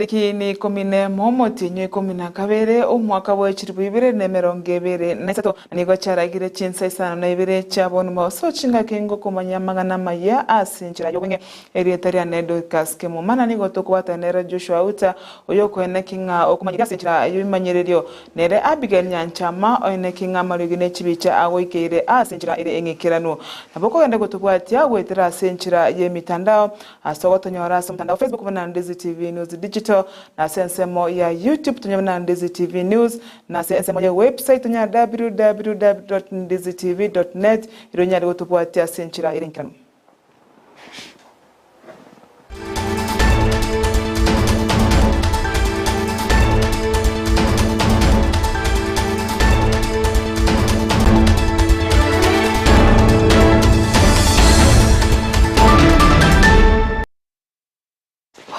Chitariki ni ikomi nemo omotienyi o ikomi na kabere omwaka bwe chilifu ibere na emerongo ebere na isato, na nigo chiaragire chinsa isano na ibere chia bonuma boso chingaki ngokomanya amang'ana amayia ase enchera y'obweng'e. Erieta riane Dorcas Kemuma, na nigo tokobwatana nere Joshua Auta, oyokoeneki ng'a okomanyeria ase enchera y'ebimanyererio, nere Abigail Nyanchama, oeneki ng'a amariogi ne chibicha agoikeire ase enchera ere eng'ikeranu. Nabo okogenda gotobwatia goetera ase enchera y'emitandao Ase ogotonyora ase omotandao Facebook buna Ndizi TV News Digital, na ase ensemo ya YouTube tonyore buna Ndizi TV News, na ase ensemo ye website tonyore www.ndizitv.net erio onyare gotobwatia ase enchera ere enkeranu.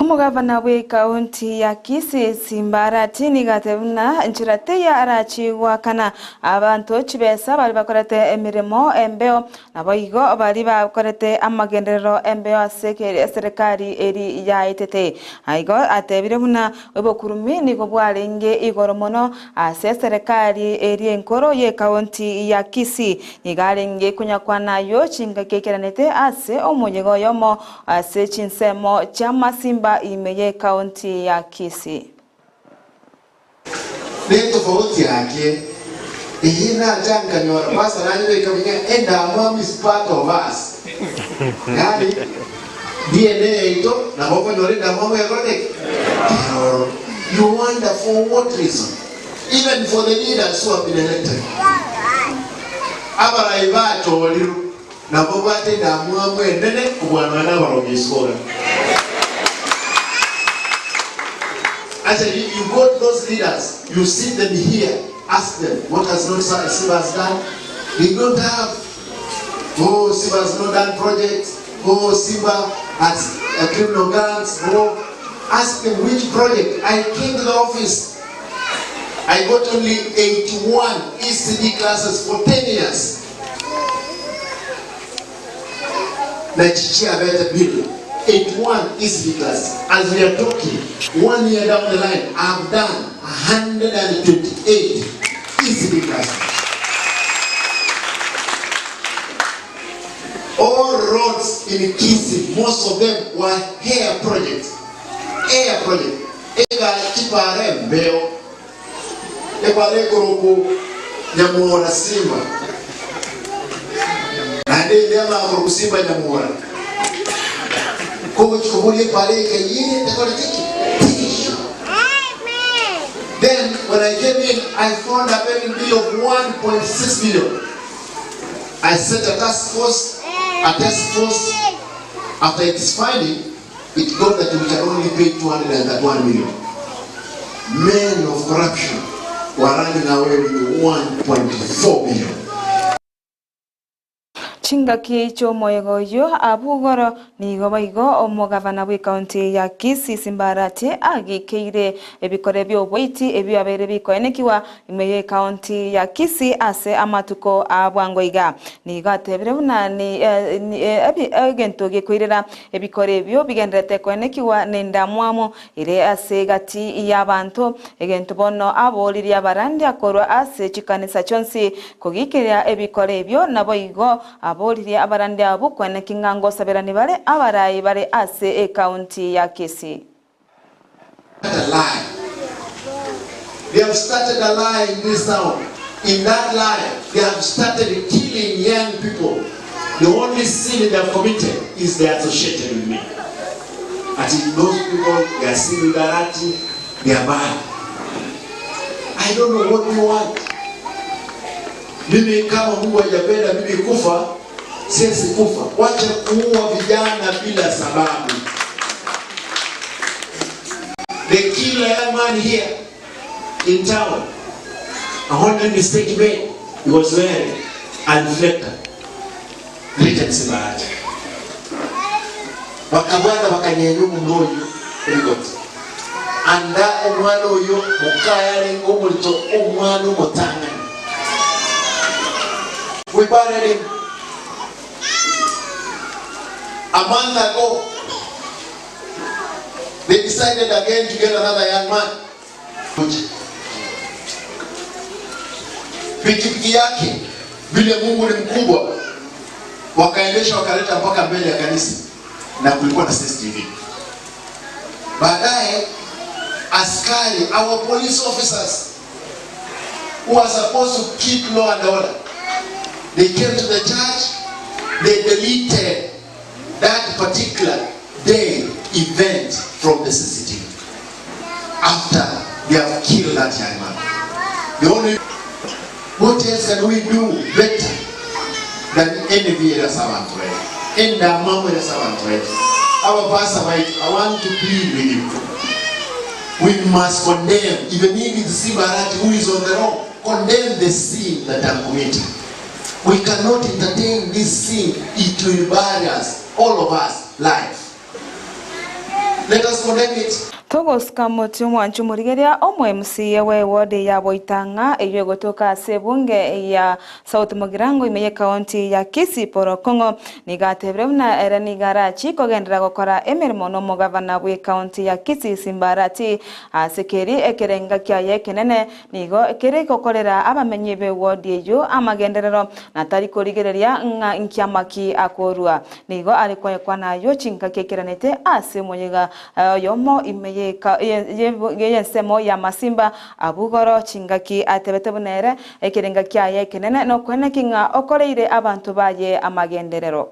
Omogavana bw'ekaunti ya Kisii Simba Arati nigo atebire buna nchera teiyo arachie goakana abanto chibesa baria bakorete emeremo embeo naboigo baria bakorete amagenderero embeo ase eserekari eri yaetete. Igo atebire buna obokurumi nigo bwarenge igoro mono ase eserekari eria enkoro y'ekaunti ya Kisii. Nigo arenge konyakwana ayio chingaki aikeranete ase omoyega oyomo ase chinsemo chi'amasimba ime y'ekaunti ya Kisii. Netofauti yake eye nacha nkanyora pastor nanyebeka buya ng'a endamwamu is part of us yaani DNA yaito nabo okonyora endamwamu ekorete ki? Eroro. You wonder for what reason? Even for the leaders who have been elected abarai bachorirwe nabo babwate endamwamu enene kobua nonya nabarogi isiko iga. Actually if you go to those leaders you see them here ask them what has not Simba has done they don't have oh Simba has not done projects oh Simba has uh, criminal gangs oh ask them which project I came to the office I got only 81 ECD classes for 10 years Na chichiabete bill 81 ECD classes as we are talking one year down the line I have done 128 ECD classes. All roads in Kisii most of them were hair projects, hair project egari chipara embeo Ekware ekorokwo Nyamwora Simba, naende ende amakorokwo Simba Nyamwora. Kogochia koboria ekware eke eyire tekoreti ki? Teiyo. Then when I came in, I found a pending bill of 1.6 billion. I set a task force, a task force. After its finding, It got that we can only pay 231 million. Men of corruption were running away with 1.4 billion. Chingaki chi'omoyega oyio abwo igoro nigo boigo omogavana bw'ekaunti ya Kisii Simba Arati agikeire ebikore bi'oboiti ebio abeire bikoenekigwa ime y'ekaunti ya Kisii ase amatuko a bwango iga. Nigo atebire buna ni egento gekoirera Ebikoro ebio bigendererete koenekigwa nendamwamu ere ase egati y'abanto, egento bono aboririe abarandia korwa ase chikanisa chionsi kogikeria ebikoro ebio, naboigo aboririe abarandia abwo koeneki ng'a ngosaberani bare abarai bare ase ekaunti ya Kisii. a lie. They have started a lie in this town. In that lie, they have started killing young people. The only sin they have committed is they are associated with me. Ati those people, they are seen with Arati, they are bad. I don't know what you want. Mimi kama Mungu hajapenda mimi kufa, siwezi kufa. Wacha kuua vijana bila sababu. They kill a young man here in town. A only mistake made, he was wearing a reflector. Written Simba Arati. Bakabwata bakanyenya omonto oyio rigoti. Anda omwana oyio mokaye arenge omorito omwana omotang'ani. We buried him a month ago. They decided again to get another young man. Pikipiki yake vile Mungu ni mkubwa, wakaendesha wakaleta mpaka mbele ya kanisa, na kulikuwa na CCTV. Baadaye askari, our police officers who are supposed to keep law and order, they came to the church, they deleted that particular day event from the CCTV after they have killed that young man. The only what else can we do better than envy era ase abanto baito, endamwamu ere ase abanto baito? Abapastor baito, I want to plead with you. We must condemn, even if it's Simba Arati who is on the wrong, condemn the sin that I'm committing. We cannot entertain this sin, it will bury us, all of us, life. Let us condemn it. Togosika motwe omwanchi omorigereria omo MCA we ward ya Boitang'a eyio egotoka ase ebunge ya South Mugirango ime ye county ya Kisii Paul Okong'o nigo atebire buna ere nigo arachi kogenderera gokora emeremo nomogavana bwe county ya Kisii Simba Arati ase keri ekerenga kiaye ekenene Nigo kere gokorera abamenyi b'ewodi eyio amagenderero, na tari korigereria ng'a nkiama ki akorua. Nigo are koekwa nayio chingaki ekeranete ase omoyega oyomo ime y'ensemo y'amasimba abwo igoro, chingaki atebete buna ere ekerenga kiaye ekenene nokoeneki ng'a okoreire abanto baye amagenderero.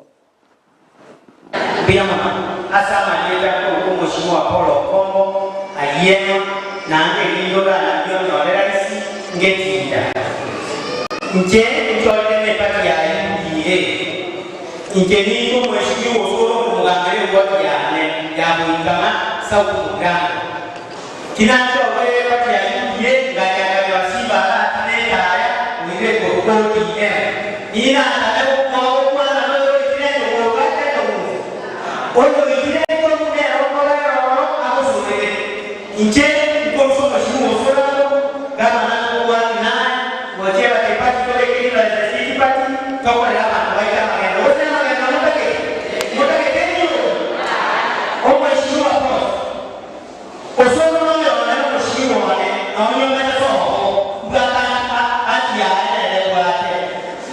Mbuya mono ase amarieta akorokwa Omweshimiwa Paul Okongo, Ayienwa, naende erinde oranyare onyore rahisi ngetinda. Inche nchorire nepati ya UDA. Inche nintwe Omweshimiwa osore okomogambera eward yane ya Boikama South Mugirango. Kinachorire epati ya UDA ngacha nkareba Simba Arati netaya oire korokwa ODM. Ninatame gokwa gokwana noyoitire enchogoro gaki enchogu Oyoitire enchogu nere okobera ororo agosurere. Inche nkorusa omosibwa osore agwo, gavana nkobwati naye, gochia bati epati tobeke liberalize city party, tokorere abanto baito amagendo. Gose namagendo motagete? Motagete enyoro? Omweshimiwa Paul. Osoro noyo one nomosibwa one, na onyomete sobo, mbwate anti yaye nere mbwate.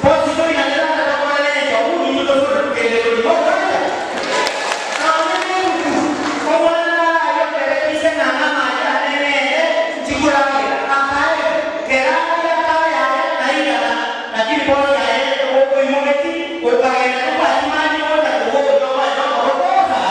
Bonsi toinanera ng'a tokore nenchogu, intwe tosore tokende tore mogwancha. Nonya nebuku, omwana arayotere ise ng'a amache ane nere nchikoragera, akae kera aria akayaye naigana, lakini bono yaye okoimogeti, okagenda tobwati mani gocha koboria omanye okoboko bosa.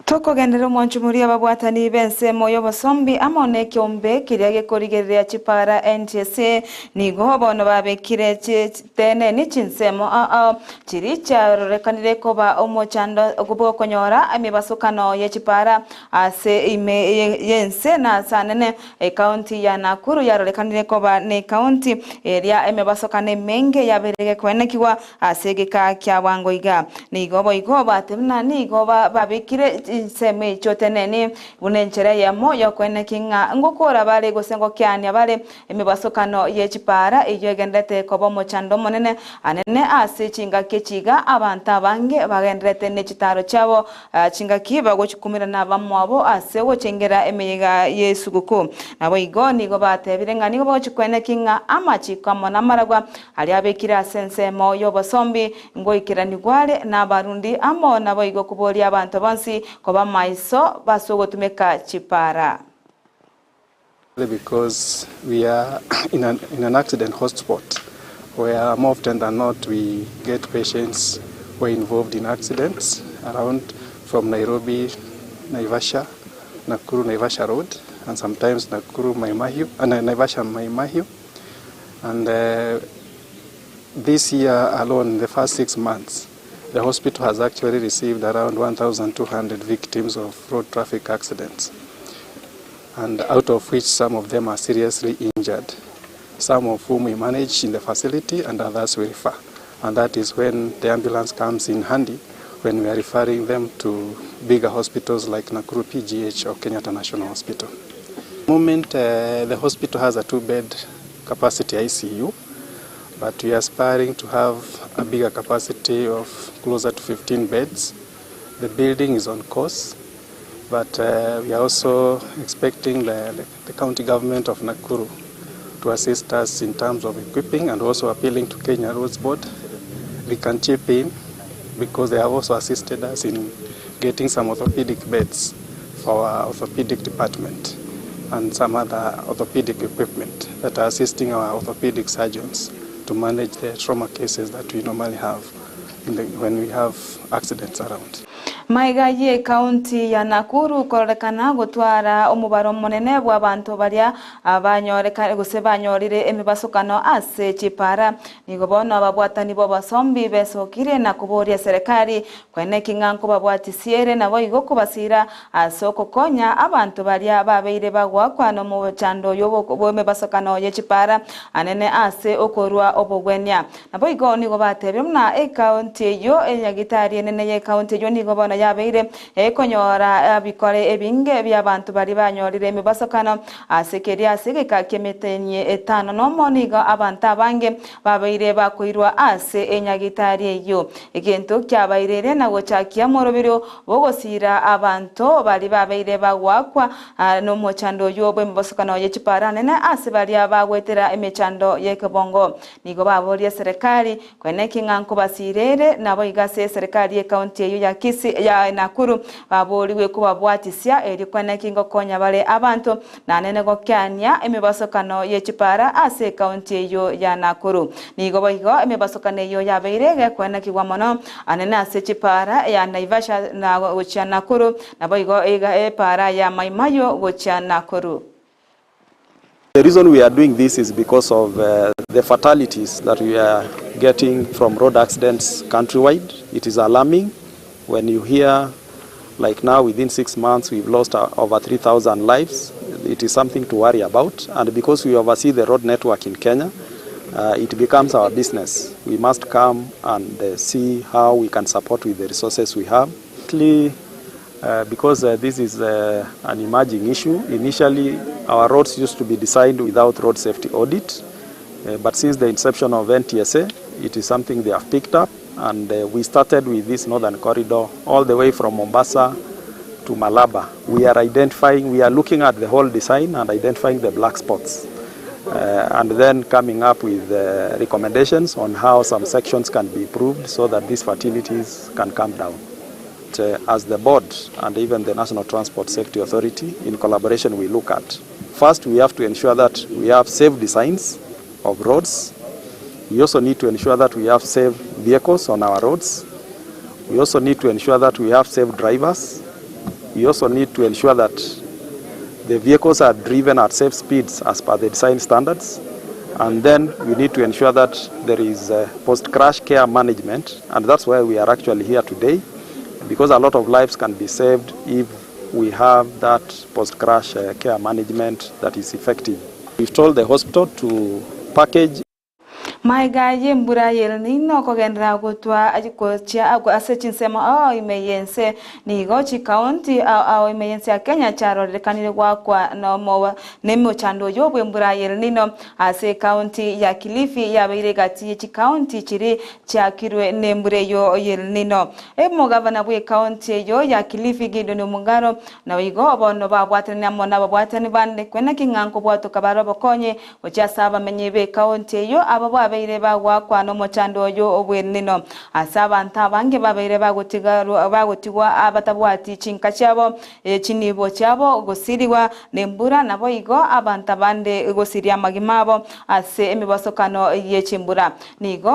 Tokogenderera omwanchumuri ababwatani b'ensemo y'obosombi amo nekeombe keria gekorigereria chipara NTSA nigo bono babekire Teneni chinsemo ao chiria chiarorekanire koba omochando bw'okonyora emebasokano ye chipara ase ime y'ense na ase anene. Ekaunti ya Nakuru yarorekanire koba nekaunti eria emebasokano emenge yabeire gekoenekigwa ase egeka kia bwango iga. Nigo boigo batebire buna nigo babekire chinsemo echio teneni buna enchera eyemo yokoenekia ng'a ngokora bare gose ngokeania bare Emebasokano ye chipaara eyio egenderete koba omochando omonene anene ase chingaki echi iga, abanto abange bagenderete ne chitaaro chiabo chingaki bagochikumerana abamwabo ase ogochengera emeyega y'esuguku. Naboigo nigo batebire ng'a nigo bagochikweneki ng'a amachiko amo namaragwa aria abekire ase ensemo y'obosombi ngoikeranigwa are n'Abarundi amo naboigo koboria abanto bonsi koba maiso base ogotumeka chipaara. Because we are in an, in an accident hotspot where more often than not we get patients who are involved in accidents around from Nairobi, Naivasha, Nakuru Naivasha Road, and sometimes Nakuru Mai Mahiu, and Naivasha Mai Mahiu. And this year alone, the first 6 months, the hospital has actually received around 1,200 victims of road traffic accidents, and out of which some of them are seriously injured, some of whom we manage in the facility and others we refer. And that is when the ambulance comes in handy when we are referring them to bigger hospitals like Nakuru PGH or Kenyatta National Hospital. Moment the hospital has a 2-bed capacity ICU, but we are aspiring to have a bigger capacity of closer to 15 beds. The building is on course, but we are also expecting the county government of Nakuru to assist us in terms of equipping and also appealing to Kenya Roads Board. They can chip in because they have also assisted us in getting some orthopedic beds for our orthopedic department and some other orthopedic equipment that are assisting our orthopedic surgeons to manage the trauma cases that we normally have when we have accidents around. Maiga ye county ya Nakuru kororekana gotwara omobaro monene bwa banto baria banyoreka gose banyorire emibasokano ase chipara nigo bono babwatani bo basombi besokire na kuboria serikali kwene king'anko babwatisiere nabo igo kubasira ase okokonya abantu baria babeire bagwakwa no mochando yo bw'emibasokano ye chipara anene ase okorwa obogwenia nabo igo nigo batebire muna ekaunti eyo enyagitari enene ye ekaunti eyo nigo bono yabeire ekonyora bikore ebinge bya bantu bari banyorire emibasokano ase keria ase geka kiemetenye etano nomo nigo abantu abange babeire bakoirwa ase enyagitari eyo egento kiabairere na gochakia morobiro bogosira abantu bari babeire bagwakwa nomochando oyo bw'emibasokano ye chipara nene ase baria bagwetera emechando y'ekebongo nigo baboria serikali kwene king'anko basirere nabo igase serikali ekaunti eyo ya Kisii ya Nakuru baboriwe kubabwatisia eri kwene kingokonya bare abantu nanene gokiania emibasokano ye chipara ase ekaunti eyo ya Nakuru nigo boigo emibasokano eyo yabeire gekwene kigwa mono anene ase chipara ya Naivasha na gochia Nakuru nabo igo epara ya Maimayo gochia Nakuru. The reason we are doing this is because of the fatalities that we are getting from road accidents countrywide. It is alarming when you hear, like now within 6 months we've lost over 3,000 lives. It is something to worry about, and because we oversee the road network in Kenya, it becomes our business. We must come and see how we can support with the resources we have. Because this is an emerging issue. Initially, our roads used to be designed without road safety audit, but since the inception of NTSA, it is something they have picked up, and we started with this northern corridor all the way from Mombasa to Malaba. We are identifying, we are looking at the whole design and identifying the black spots, and then coming up with recommendations on how some sections can be improved so that these fatalities can come down. As the board and even the National Transport Safety Authority, in collaboration, we look at. First, we have to ensure that we have safe designs of roads. We also need to ensure that we have safe vehicles on our roads. We also need to ensure that we have safe drivers. We also need to ensure that the vehicles are driven at safe speeds as per the design standards. And then we need to ensure that there is post-crash care management, and that's why we are actually here today, because a lot of lives can be saved if we have that post-crash care management that is effective. We've told the hospital to package Maiga yembura yelnino kogendera gotwa gochia ase chinsemo ao imeyense nigo chikaunti ao imeyense ya Kenya charorekanire gwakwa no nemochando yo bwembura yelnino ase county ya Kilifi yabeire gati chikaunti chiri chakirwe nembure yo yelnino emugavana bwe county yo ya Kilifi Gideon Mungaro na igo bono babwatane amona babwatane bande kwena king'anko bwatoka barobokonye gochia saba menye be county yo abo babeire bagwakwa nomochando oyo obwenino ase abantu abange babeire bagotigwa abatabwati chinka chiabo chinibo chiabo gosiriwa nembura nabo igo abantu abande gosiria amagima abo ase emibasokano yechimbura nigo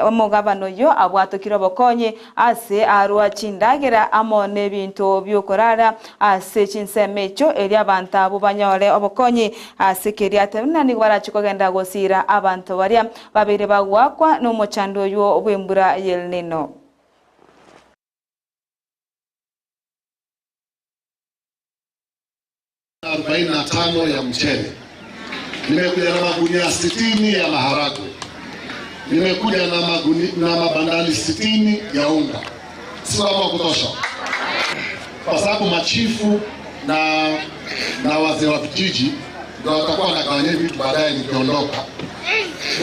omugabano oyo abwatokire obokonye ase arwa chindagera amo nebinto byokorara ase chinsemo echo eri abantu abo banyore obokonye ase keria atebuna nigo barachikogenda gosira abantu baria babere bagwakwa nomochando oyo obwembura yelnino. Arobaini na tano ya mchele, nimekuja na magunia 60 ya maharagwe, nimekuja na mabandali 60 ya unga. Si wa kutosha, kwa sababu machifu na, na wazee wa vijiji ndio watakuwa wanagawanya vitu baadaye nikiondoka.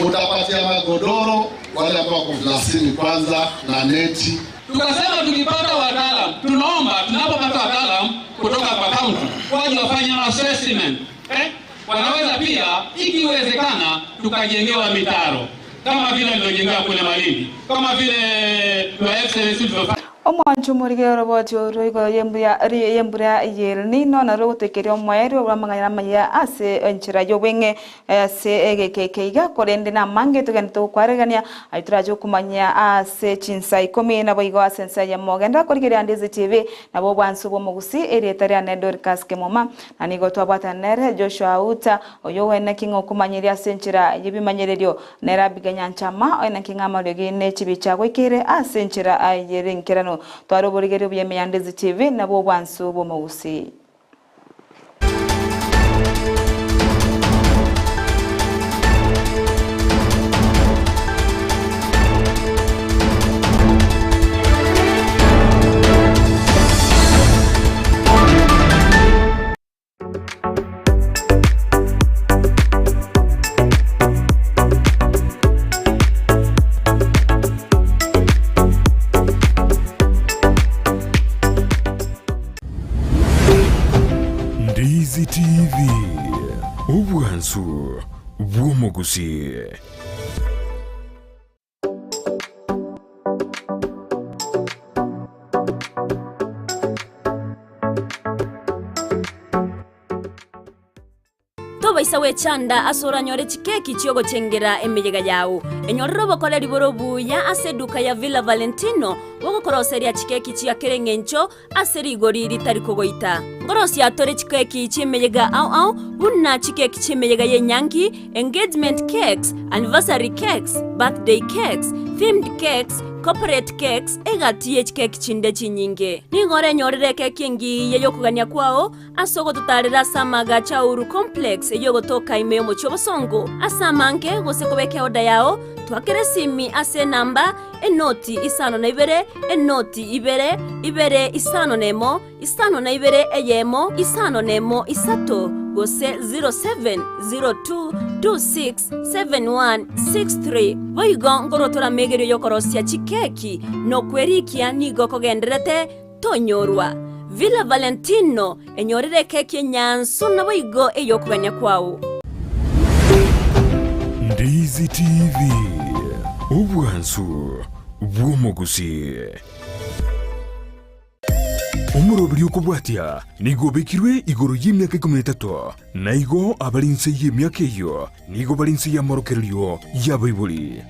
Mutapatia magodoro wale ambao wako klasini kwanza na neti. Tukasema tukipata wataalam, tunaomba tunapopata wataalam kutoka kwa kaunti waje wafanye assessment eh? Wanaweza pia ikiwezekana tukajengewa mitaro kama vile walivyojengewa kule Malindi, kama vile Your Excellency tulivyofanya. Omwancho omorigere oroboti oro igoro y'embura ya El Nino naro ogotoikeria omoerio bwa amang'ana amaya ase enchera ya obweng'e ase egekeke iga korende na amange togende togokwaregania aye torache okomanya ase chinsa ikomi nabo igo ase ensa eyemo genda korigereria Ndizi TV nabo obwansu bwa omogusi erieta riane Dorcas Kemuma na nigo twabwatana nere Joshua Auta oyo oeneki ng'a okomanyeria ase enchera y'ebimanyererio nere Abigail Nyanchama oeneki ng'a amariogi ne chibicha agoikeire ase enchera y'enkerano Tware oborigereria obuya ime ya Ndizi TV nabwo obwansu bw'omogusii. Ndizi TV, obwansu bw'omogusii. Tobaisa gwechanda ase oranyore chikeki chi'ogochengera emeyega yao. Enyorere obokoreri bore obuya ase eduka ya Villa Valentino bogokoroseria chikeki chia kera eng'encho ase rigori ritari kogoita. Nkorosia tore chikeki chi'emeyega ao ao buna chikeki chi'emeyega y'enyangi, engagement cakes, anniversary cakes, birthday cakes, themed cakes, corporate cakes, egati ye chikeki chinde chinyinge. Nigo orenyorere ekeki engiya y'okogania kwao Ase ogototaarera ase amaagacho a Uhuru Complex eyio ogotoka ime y'omochie obosongo ase amange gose kobeka eoda yao, twakere esimi ase enamba, enoti isano na ibere, enoti ibere, ibere isano na emo, isano na ibere eyemo, isano na emo isato, gose 0702267163. Boigo nkorwa tore amegerio y'okorosia chikeki na okwerikia nigo kogendererete Tonyorwa. Villa Valentino, enyorere ekeki enyansu naboigo ey'okogania kwao. Ndizi TV, obwansu bw'omogusii. Omoroberi okobwatia nigo obekirwe igoro y'emiaka ikomi na etato, na igo abare inse y'emiaka eyio nigo bare inse y'amorokererio y'abaibori.